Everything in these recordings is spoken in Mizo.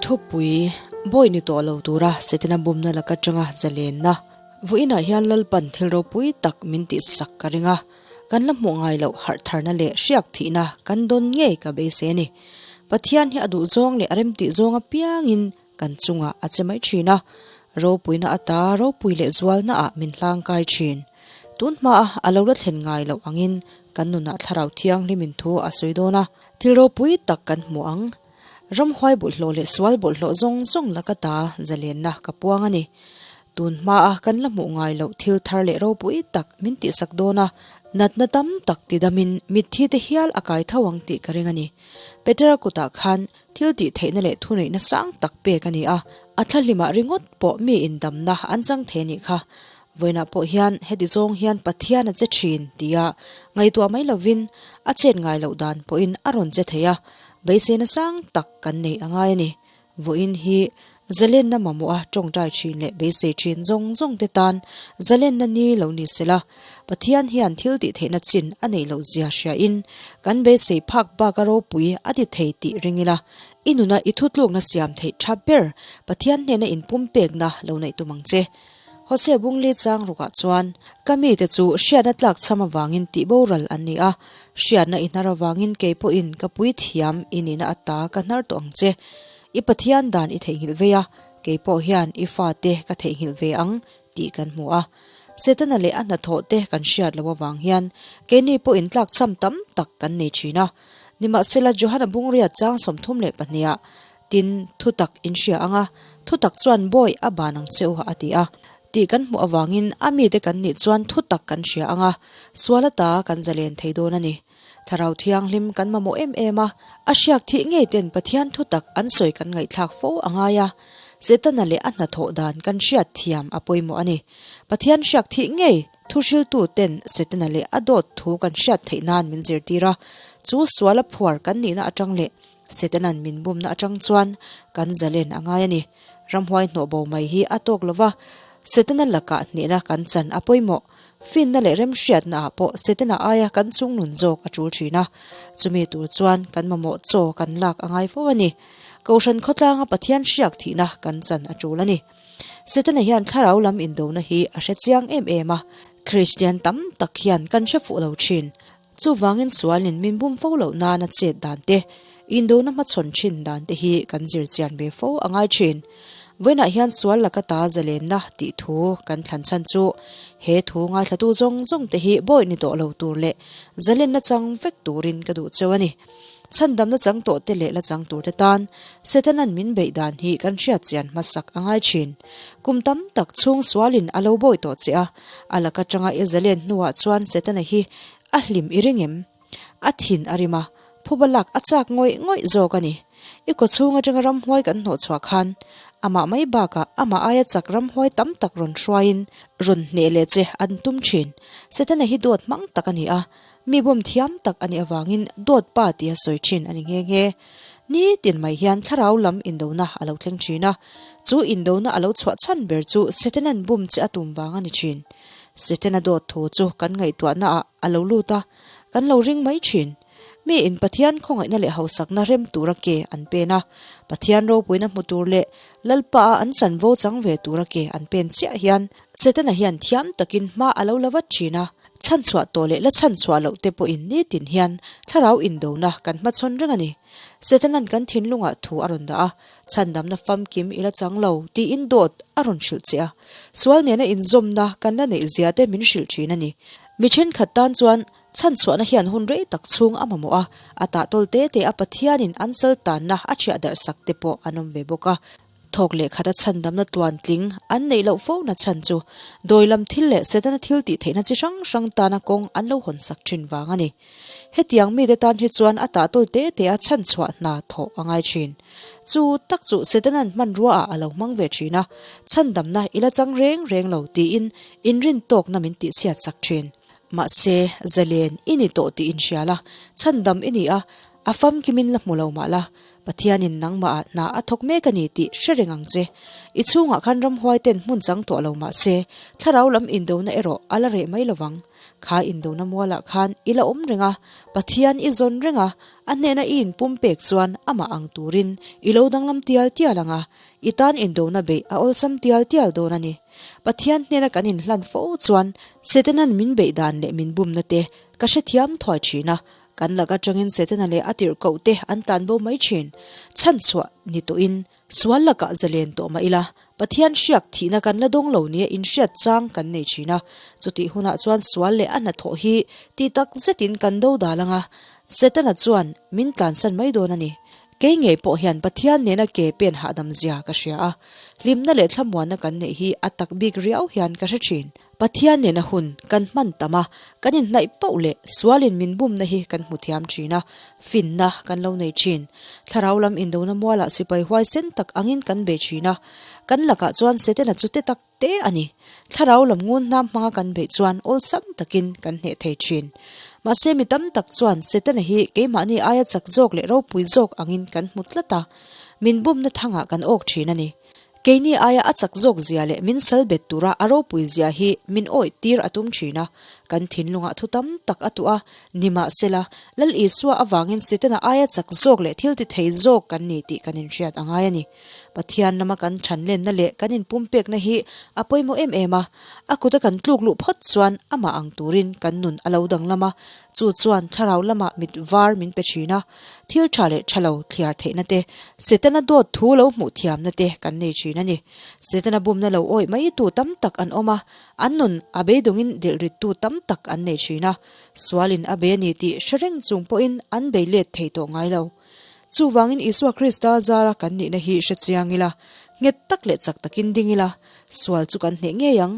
Thupui, Bawi ni tawh lo tura Setana bumna laka tanga zalenna Vawiinah hian Lalpan thil ropui tak min tihsak ka ring a, kan la hmuh ngai loh harh tharna leh hriak thihna kan dawn ngei ka beisei a ni. Pathian hi a duh zawng leh a remtih zawng apiangin kan chungah a che mai thin a, ropuina ata ropui leh zualnaah min hlangkai thin. Tun hmaa a lo la thlen ngai loh angin kan nunah thlarau thianghlimin thu a sawi dawn a, thil ropui tak kan hmu ang. Ramhuai bawlhhlawh leh sual bawlhhlawh zawng zawng laka ta zalenna ka puang a ni. Tun hmaa kan la hmuh ngai loh thil thar leh ropui tak min tihsak dawn a, natna tam tak tidamin mitthi te hial a kai tho ang tih ka ring a ni. Petera kutah khan thil tih theihna leh thuneihna sang tak pek a ni a, a thlahlimah ringawt pawh mi indamna an chang thei a nih kha. Vawiinah pawh hian heti zawng hian Pathian a che thin tia ngaihtuah mai lovin a chet ngai loh dan pawhin a rawn che thei a, Beiseina sang tak kan neih a ngai a ni. Vawiin hi zalenna mamawha tawngtai thin leh beisei thin zawng zawng te tan zalenna ni lo ni se la, Pathian hian thil tih theihna chin a neih loh zia hriain kan beisei phak bak a ropui a ti thei tih ring ila, i nuna i thutlukna siam theih tha ber Pathian hnena inpumpekna lo neih tum ang che. Hosea Bungli chang rukah chuan, Ka mite chu hriatna tlak chham avangin tih boral an ni a, hriatna i hnar avangin kei pawhin ka puithiam i nihna ata ka hnar tawh ang che. I Pathian dan i theihnghilh vei a, kei pawh hian i fate ka theihnghilh ve ang tih kan hmu a. Setana leh a hnathawh te kan hriat loh avang hian keini pawhin tlak chham tam tak kan nei thin a. Nimahsela Johana Bungria chang 32 ah Tin, thutak in hria ang a, thutak chuan bawi a ban ang che u a ti a. Tih kan hmuh avangin a mite kan nih chuan thutak kan hria ang a, sual ata kan zalen thei dawn a ni. Thlarau Thianghlim kan mamawh em em a, a hriak thih ngei ten Pathian thutak an sawi kan ngaihthlak fo a ngai a, Setana leh a hnathawh dan kan hriat thiam a pawimawh a ni. Pathian hriak thih ngei thuhriltu ten Setana leh a dawt thu kan hriat theih nan min zirtir a, chu sual a phuar kan nihna atang leh Setanan min bumna atang chuan kan zalen a ngai a ni. Ramhuai hnawh bo mai hi a tawk lova, Setana lakah hnehna kan chan a pawimawh. Finna leh remhriatna ah pawh Setana aia kan chungnun zawk a tul thin a. Chumi tur chuan kan mamawh chaw kan lak a ngai fo a ni. Kohhran khawtlanga Pathian hriak thihna kan chan a tul a ni. Setana hian thlarau lam indona hi a hre chiang em em a, Kristian tam tak hian kan hre fuh lo thin. Chuvangin sualin min bum fo loh nana chet dan te, indona hmachhawn thin dan te hi kan zir chian ve fo a ngai thin. Vawiinah hian sual laka ta zalenna tih thu kan thlan chhan chu he thu ngaithlatu zawng zawng te hi bawi ni tawh lo tur leh zalenna chang vek turin ka duh cheu a ni. Chhandamna chang tawh te leh la chang tur te tan Setana'n min beih dan hi kan hriat chian hmasak a ngai thin. Kum tam tak chhung sualin a lo bawi tawh che a, a laka tanga i zalen hnuah chuan Setana hi a hlim i ring em? A thin a rim a, phuba lak a chak ngawih ngawih zawk a ni. I kawchhung atanga ramhuai kan hnawh chhuah khan amah mai bakah amah aia chak ramhuai tam tak rawn hruaiin rawn hneh leh che an tum thin. Setana hi dawt hmang tak a ni a, Mi bawm thiam tak a nih avangin dawt pa tia sawi thin a ni nghe nghe. Ni tin mai hian thlarau lam indona a lo thleng thin a, chu indona a lo chhuah chhan ber chu Setanan bum che a tum vang a ni thin. Setana dawt thu chu kan ngaihtuahna ah a lo lut a, kan lo ring mai thin. Mi in Pathian khawngaihna leh hausakna rem tura ke an pen a, Pathian ropuina hmu tur leh Lalpa a an chanvo chang ve tura ke an pen chiah hian Setana hian thiam takin hma a lo la vat thin a, chhanchhuah tawh leh la chhanchhuah loh te pawhin nitin hian thlarau indona kan hmachhawn reng a ni. Setana'n kan thinlungah thu a rawn dah a, chhandamna famkim i la chang lo tiin dawt a rawn hrilh che a, sual nena inzawmna kan la neih zia te min hrilh thin a ni. Mi thenkhat tan chuan chhanchhuahna hian hun rei tak chhung a mamawh a, a tahtawl te te a Pathianin an sal tanna a thiah darh sak te pawh an awm ve bawk a. Thawk leh khata chhandamna tluantling an neih loh fo na chhan chu dawi lam thil leh Setana thil tih theihna chi hrang hrang tana kawng an lo hawn sak thin vang a ni. Hetiang mite tan hi chuan a tahtawl te te a chhanchhuah hna thawh a ngai thin. Chu tak chu Setana'n hmanrua ah a lo hmang ve thin a, chhandamna i la chang reng reng lo tiin inrin tawkna min tihchhiat sak thin. Mahse, zalen i ni tawh tih inhria la, chhandam i ni a, a famkimin la hmu lo mah la. Pathianin nangmahah hna a thawk mek a ni tih hre reng ang che. I chhungah khan ramhuai ten hmun chang tawh lo mah se, thlarau lam indona erawh a la reh mai lovang. Kha indona mualah khan i la awm reng a, Pathian i zawn reng a, a hnena i inpumpek chuan amah ang turin i lo danglam tial tial ang a, i tan indona beih a awlsam tial tial dawn a ni. Pathian hnena kan inhlan fo chuan Setana'n min beih dan leh min bumna te ka hrethiam thuai thin a, kan lak atangin Setana leh a tirhkoh te an tlanbo mai thin. Chhanchhuah ni tawhin sual lakah zalen tawh mah ila, Pathian hriak thihna kan la dawng lo nia inhriat chang kan nei thin a, chutih hunah chuan sual leh a hnathawh hi ti tak zetin kan do dal ang a, Setana chuan min tlansan mai dawn a ni. Kei ngei pawh hian Pathian nena ke pen hahdam zia ka hria a, hlimna leh thlamuanna kan neih hi a tak bik riau hian ka hre thin. Pathian nena hun kan hman tam a, kan inhnaih pauh leh sualin min bumna hi kan hmu thiam thin a, finna kan lo nei thin. Thlarau lam indona mualah sipai huaisen tak angin kan bei thin a, kan lakah chuan Setana chu te tak te a ni. Thlarau lam ngun hnam hmanga kan beih chuan awlsam takin kan hneh thei thin. Mahse mi tam tak chuan Setana hi keimahni aia chak zawk leh ropui zawk angin kan hmu tlat a, min bumna thangah kan awk thin a ni. Keini aia a chak zawk zia leh min sal bet tura a ropui zia hi min awih tir a tum thin a, kan thinlungah thu tam tak a tuah a, nimahsela, Lal Isua avangin Setana aia chak zawk leh thil ti thei zawk kan ni tih kan inhriat a ngai a ni. Pathian lama kan thanlenna leh kan inpumpekna hi a pawimawh em em a, a kuta kan tluk luh phawt chuan amah ang turin kan nun a lo danglam a, chu chuan thlarau lamah mit var min pe thin a, thil tha leh tha lo thliar theihna te, Setana dawt thu lo hmuh thiamna te kan nei thin a ni. Setana bumna lo awih mai tu tam tak an awm a, an nun a beidawngin delhrittu tam tak an nei thin a, sualin a bei a ni tih hre reng chung pawhin an bei let thei tawh ngai lo. Chuvangin Isua Krista zara kan nihna hi hre chiang ila, nghet tak leh chak takin ding ila, sual chu kan hneh ngei ang.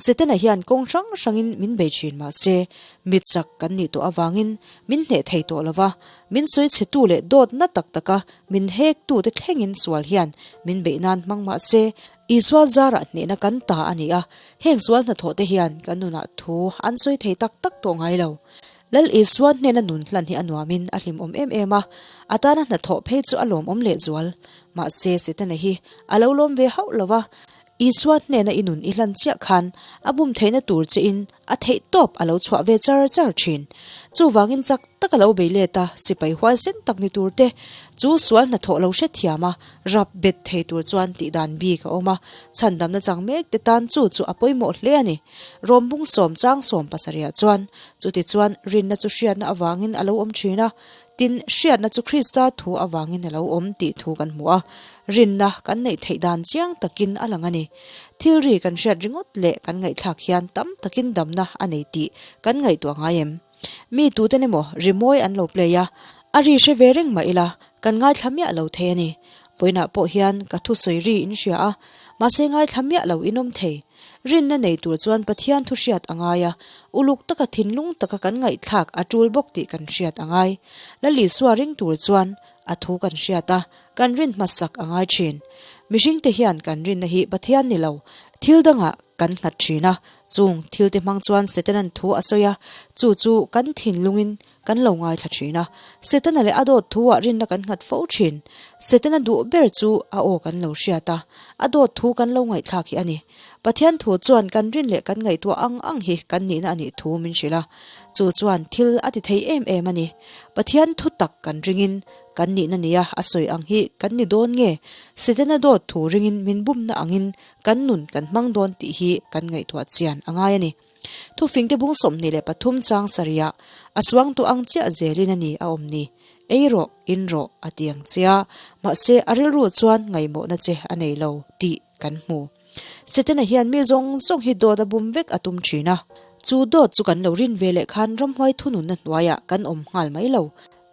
Setana hian kawng hrang hrangin min bei thin mah se, mi chak kan nih tawh avangin min hneh thei tawh lo va, min sawi chhetu leh dawt na tak taka min hektute thlengin sual hian min beih nan hmang mah se, Isua zarah hnehna kan ta a ni a, heng sual hnathawhte hian kan nunah thu an sawi thei tak tak tawh ngai lo. Lal Isua hnena nun hlan hi a nuamin a hlimawm em em a, a tana hnathawh phei chu a lawmawm lehzual. Mahse, Setana hi a lo lawm ve hauh lo va, Isua hnena i nun i hlan chiah khan a bum theihna tur chein a theih tawp a lo chhuah ve char char thin. Chuvangin chak tak a lo bei let a, sipai huaisen tak ni tur te chu sual hnathawh lo hrethiam a, rap bet thei tur chuan tihdan bik a awm a, chhandamna chang mek te tan chu chu a pawimawh hle a ni. Rawmbung sawm chang sawm pasarihah chuan chuti chuan rinna chu hriatna avangin a lo awm thin a, Tin, hriatna chu Krista thu avangin a lo awm tih thu kan hmu a, rinna kan neih theih dan chiang takin a lang a ni. Thil ri kan hriat ringawt leh kan ngaihthlak hian tam takin damna a nei tih kan ngaihtuah ngai em? Mi tuten emaw rimawi an lo play a, a ri hre ve reng mah ila kan ngaithla miah lo thei a ni. Vawiinah pawh hian ka thusawi ri in hria a, mahse ngaithla miah lo in awm thei. Rinna nei tur chuan Pathian thu hriat a ngai a, uluk taka thinlung taka kan ngaihthlak a tul bawk tih kan hriat a ngai. Lal Isua ring tur chuan a thu kan hriat a, kan rin hmasak a ngai thin. Mihringte hian kan rinna hi Pathian ni lo, thil dangah kan nghat thin a, chung thilte hmang chuan Setanan thu a sawi a, chu chu kan thinlungin Kan lo ngaithla thin a, Setana leh a dawt thu ah rinna kan nghat fo thin. Setana duh ber chu a aw kan lo hriat a, a dawt thu kan lo ngaihthlak hi a ni. Pathian thu chuan kan rin leh kan ngaihtuah ang ang hi kan nihna a nih thu min hrilh a, chu chuan thil a ti thei em em a ni. Pathian thu tak kan ringin kan nihna nia a sawi ang hi kan ni dawn nge? Setana dawt thu ringin min bumna angin kan nun kan hmang dawn tih hi kan ngaihtuah chian a ngai a ni. Thufingte bung 23 chang sarihah a suang tawh ang chiah zelin a ni a awm ni. Ei rawh, in rawh a ti ang che a, mahse a rilru chuan ngaihmawhna che a nei lo tih kan hmu. Setana hian mi zawng zawng hi dawt a bum vek a tum thin a, chu dawt chu kan lo rin ve leh khan ramhuai thununna hnuaiah kan awm nghal mai lo.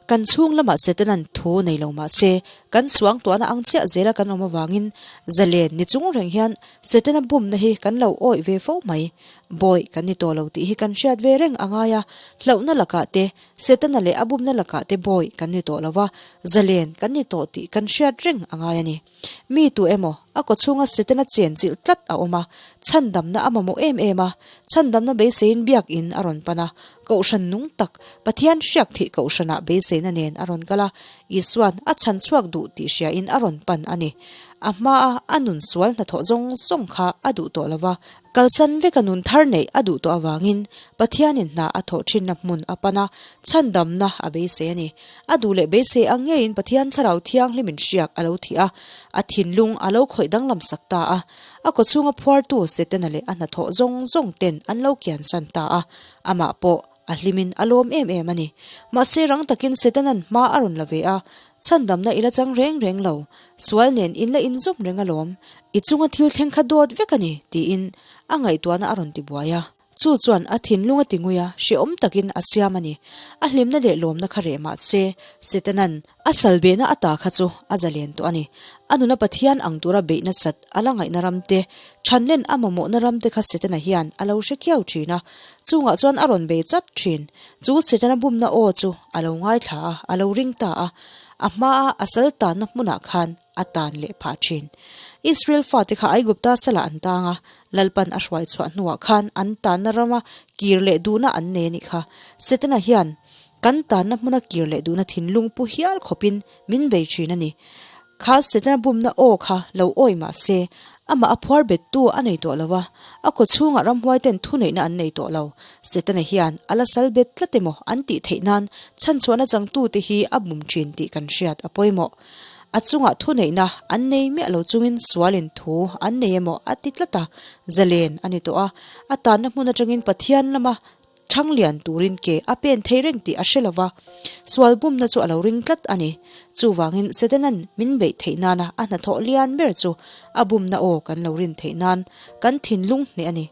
Kan chhung lamah Setana'n thu nei lo mah se, kan suangtuahna ang chiah zela kan awm avangin zalen ni chung reng hian Setana bumna hi kan lo awih ve fo mai. Bawi kan ni tawh lo tih hi kan hriat ve reng a ngai a, hlauhna lakah te, Setana leh a bumna lakah te bawi kan ni tawh lo va, zalen kan ni tawh tih kan hriat reng a ngai a ni. Mi tu emaw, a kawchhunga Setana chenchilh tlat a awm a, chhandamna a mamawh em em a, chhandamna beiseiin biakin a rawn pan a, kohhran nung tak, Pathian hriak thih kohhranah beiseina nen a rawn kal a. Isua'n a chhan chhuak duh tih hriain a rawn pan a ni. A hmaa a nun sual hnathawh zawng zawng kha a duh tawh lo va, kalsan veka nun thar neih a duh tawh avangin Pathianin hna a thawh thinna hmun a pan a, chhandamna a beisei a ni. A duh leh beisei ang ngeiin Pathian Thlarau Thianghlimin hriak a lo thih a, a thinlung a lo khawih danglam sak ta a. A kawchhunga phuartu Setana leh a hnathawh zawng zawng ten an lo kiansan ta a, amah pawh a hlimin a lawm em em a ni. Mahse rang takin Setana'n hma a rawn la ve a, Chhandamna i la chang reng reng lo, sual nen in la inzawm reng alawm, i chunga thil thleng kha dawt vek a ni, tiin a ngaihtuahna a rawn tibuai a. Chu chuan a thinlung a ti ngui a, hrehawm takin a siam a ni. A hlimna leh lawmna kha reh mah se, Setana'n a salbehna a ta kha chu a zalen tawh a ni. A nuna Pathian ang tura beih nasat a la ngaihna ram te, thanlen a mamawhna ram te kha Setana hian a lo hre khiau thin a. Chungah chuan a rawn bei chat thin. Chu Setana bumna aw chu a lo ngaithla a, a lo ring ta a. A hmaa a sal tanna hmunah khan a tan leh phah thin. Israel fate kha Aigupta salah an tang a, Lalpan a hruai chhuah hnuah khan an tanna rama kir leh duhna an nei a nih kha. Setana hian kan tanna hmuna kir leh duhna thinlung pu hial khawpin min bei thin a ni. Kha Setana bumna aw kha lo awi mah se, amah a phuar bettu a nei tawh lo a, a kaw chhungah ramhuaiten thuneihna an nei tawh lo. Setana hian a la sal bet tlat emaw an tih theih nan chhanchhuahna changtute hi a bum thin tih kan hriat a pawimawh. A chungah thuneihna an nei miah lo chungin sualin thu an nei emaw a ti tlat a, zalen a ni tawh a, a tanna hmun atangin Pathian lama thang lian turin ke a pen thei reng tih a hre lo va, sual bumna chu a lo ring tlat a ni. Chuvangin Setana'n min beih theih nana a hnathawh lian ber chu a bumna aw kan lo rin theih nan kan thinlung hneh a ni.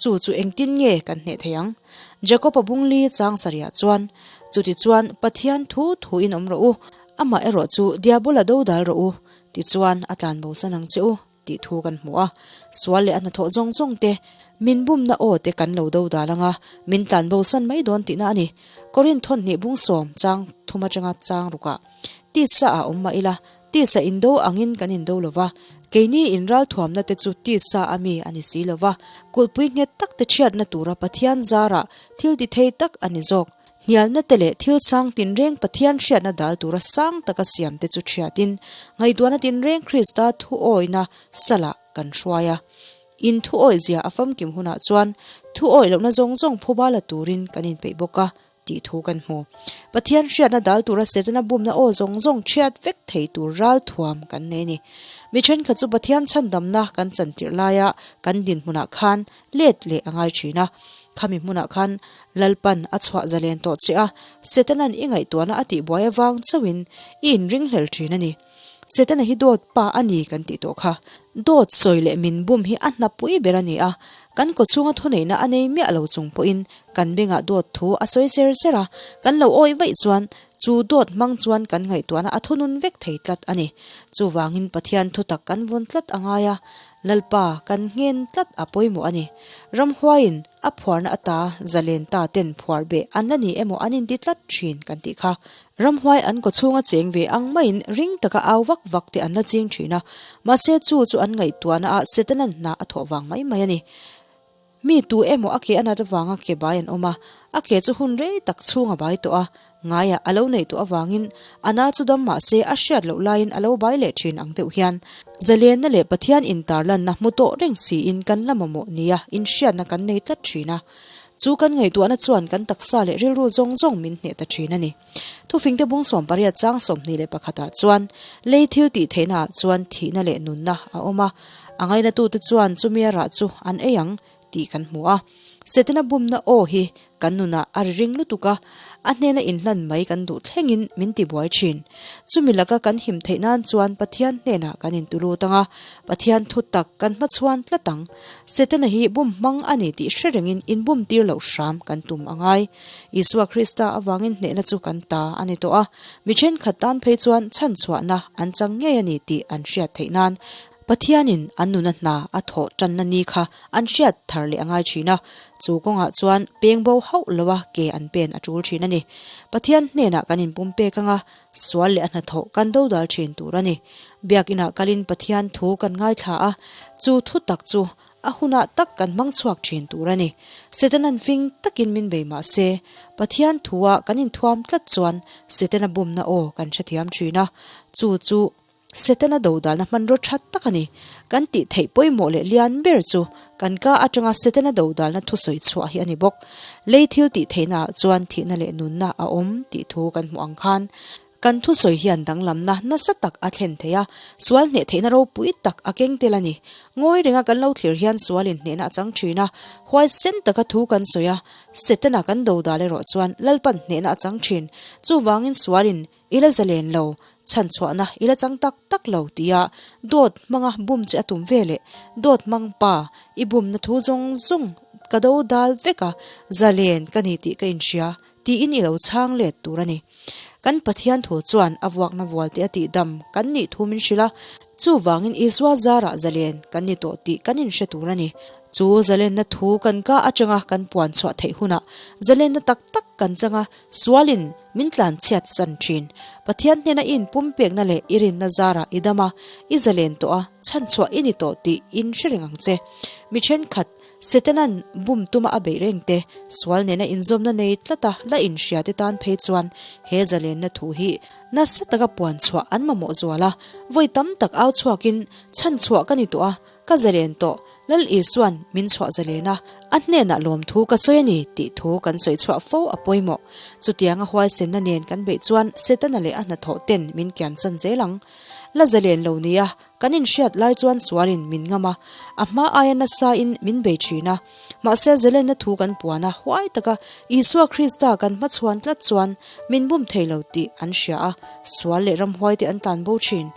Chu chu engtin nge kan hneh thei ang? Jakob-a bungli chang sarihah chuan, Chutichuan, Pathian thu thuin awm rawh u, amah erawh chu Diabola dodal rawh u, tichuan a tlan bosan ang che u, tih thu kan hmu a. Sual leh a hnathawh zawng zawng te, min bumna aw te kan lo dodal ang a, min tlan bosan mai dawn tihna a ni. Korinth thawnhnih bungsawm chang thum atanga chang rukah, Tisa ah awm mah ila, Tisa indo angin kan indo lo va, keini inralthuamna te chu tisa a mi a ni si lo va, kulhpui nghet tak te chhiatna tura Pathian zarah thil ti thei tak a ni zawk. Hnialna te leh thil chang tinreng Pathian hriatna dal tura sang taka siam te chu chhiatin, ngaihtuahna tinreng Krista thuawina salah kan hruai a. In thuawih zia a famkim hunah chuan thuawih lohna zawng zawng phuba la turin kan inpeih bawk a. tih thu kan hmu. Pathian hriatna dal tura Setana bumna aw zawng zawng chhiat vek thei tur ral thuam kan nei a ni. Mi thenkhat chu Pathian chhandamna kan chantirh laia kan dinhmunah khan let leh a ngai thin a. Khami hmunah khan Lalpan a chhuah zalen tawh che a, Setana'n i ngaihtuahna a tihbuai avang chauhin i inringhlel thin a ni. Setana hi dawt pa a ni kan tih tawh kha. Dawt sawi leh min bum hi a hnapui ber a ni a, kan kawchhunga thuneihna a nei miah lo chung pawhin kan bengah dawt thu a sawi ser ser a, kan lo awih vaih chuan chu dawt hmang chuan kan ngaihtuahna a thunun vek thei tlat a ni. Chuvangin Pathian thutak kan vawn tlat a ngai a, Lalpa kan nghen tlat a pawimawh a ni. Ramhuaiin a phuarna ata zalen ta ten phuar beh an la ni emaw an inti tlat thin kan tih kha. Ramhuai an kaw chhunga cheng ve ang maiin ring taka au vak vak te an la ching thin a, mahse chu chu an ngaihtuahna ah Setana'n hna a thawh vang mai mai a ni. Mi tu emaw a ke a nat avanga ke bai an awm a, a ke chu hun rei tak chhung a bai tawh a, ngaiah a lo neih tawh avangin a na chu dam mahse a hriat loh laiin a lo bai leh thin ang deuh hian zalenna leh Pathian intarlanna hmu tawh reng siin kan la mamawh nia inhriatna kan nei tlat thin a. Chu kan ngaihtuahna chuan kan taksa leh rilru zawng zawng min hneh ta thin a ni. Thufingte bung 18 chang 21 ah chuan lei thil tih theihna ah chuan thihna leh nunna a awm a, a ngainatute chuan chumi a rah chu an ei ang tih kan hmu a. Setana bumna aw hi kan nunah a ri ring lutuk a, a hnena inhlan mai kan duh thlengin min tibuai thin. Chumi laka kan him theih nan chuan Pathian hnenah kan intulut ang a, Pathian thu tak kan hmachhuan tlat ang. Setana hi bum hmang a ni tih hre rengin inbum tir loh hram kan tum a ngai. Isua Krista avangin hnehna chu kan ta a ni tawh a, mi thenkhat tan phei chuan chhanchhuahna an chang ngei a ni tih an hriat theih nan Pathianin an nuna hna a thawh tanna ni kha an hriat thar leh a ngai thin a, chu kawngah chuan peng bo hauh loa ke an pen a tul thin a ni. Pathian hnenah kan inpum pek anga sual leh a hnathawh kan dodal thin tur a ni. Biakinah kalin Pathian thu kan ngaithla a, chu thu tak chu. a hunah tak kan hmang chhuak thin tur a ni. Setana'n fing takin min bei mah se, Pathian thua kan inthuam tlat chuan Setana bumna aw kan hrethiam thin a, chu chu Setana dodalna hmanraw tha tak a ni. Kan tih theih pawimawh leh lian ber chu kan ka atanga Setana dodalna thusawi chhuah hi a ni bawk. Lei thil tih theihnaah chuan thihna leh nunna a awm tih thu kan hmuh ang khan kan thusawi hian danglamna nasa tak a thlen thei a, sual hneh theihna ropui tak a keng tel a ni. Ngawi renga kan lo thlir hian sualin hnehna a chang thin a, huaisen taka thu kan sawi a, Setana kan dodal erawh chuan Lalpan hnehna a chang thin. Chuvangin sualin I la zalen lo, chhan chhuahna i la chang tak tak lo tia dawt hmanga bum che a tum ve leh dawt hmang pa i bumna thu zawng zawng ka do dal vek a, zalen ka ni tih ka inhria tiin i lo chhang let tur a ni. Kan Pathian thu chuan a vuakna vual te a tihdam kan nih thu min hrilh a, chuvangin Isua zarah zalen kan ni tawh tih kan inhre tur a ni. Chu zalenna thu kan ka atanga kan puan chhuah theih hunah zalenna tak tak kan chang a, sualin Min tlan chhiat san thin. Pathian hnena i inpumpekna leh i rinna zarah i dam a, i zalen tawh a, chhanchhuah i ni tawh tih in hre reng ang che. Mi thenkhat, Setana'n bum tuma a beih reng te, sual nena inzawmna nei tlata la inhria te tan phei chuan he zalenna thu hi nasa taka puan chhuah an mamawh zual a. Vawi tam tak au chhuakin, Chhanchhuah ka ni tawh a, Ka zalen tawh, Lal Isua'n min chhuah zalen a, a hnenah lawmthu ka sawi a ni tih thu kan sawi chhuah fo a pawimawh. Chutianga huaisenna nen kan beih chuan Setana leh a hnathawh ten min kian chan zel ang. La zalen lo nia kan inhriat lai chuan sualin min ngam a, a hma aia nasain min bei thin a. Mahse zalenna thu kan puan a, huai taka Isua Krista kan hmachhuan tlat chuan min bum thei lo tih an hria a, sual leh ramhuaite an tlanbo thin.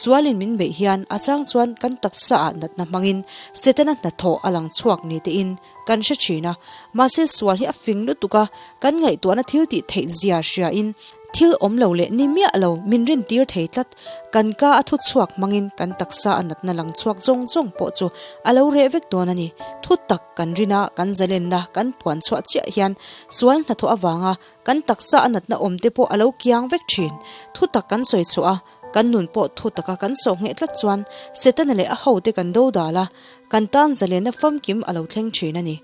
Sualin min beih hian a chang chuan kan taksa ah natna hmangin Setana hnathawh a lang chhuak ni tein kan hre thin a, mahse sual hi a fing lutuk a, kan ngaihtuahna thil tih theih zia hria in thil awm lo leh ni miah lo min rin tir thei tlat. Kan ka a thu chhuak hmangin kan taksa a natna lang chhuak zawng zawng pawh chu a lo reh vek dawn a ni. Thu tak kan rin a, kan zalenna kan puan chhuah chiah hian sual hnathawh avanga kan taksa a natna awm te pawh a lo kiang vek thin. Thu tak kan sawi chhuah a, Kan nun pawh thu taka kan sawh ngheh tlat chuan Setana leh a hote kan do dal a, kan tan zalenna famkim a lo thleng thin a ni.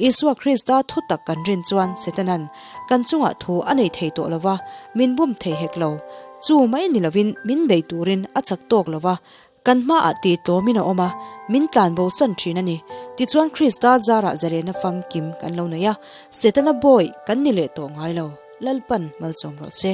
Isua Krista thu tak kan rin chuan Setana'n kan chungah thu a nei thei tawh lo va, min bum thei hek lo. Chu mai ni lovin min bei turin a chak tawk lo va, kan hmaah ti tlawmin a awm a, min tlan bosan thin a ni. Tichuan Krista zarah zalenna famkim kan lo nei a, Setana bawi kan ni leh tawh ngai lo. Lalpan malsawm rawh se.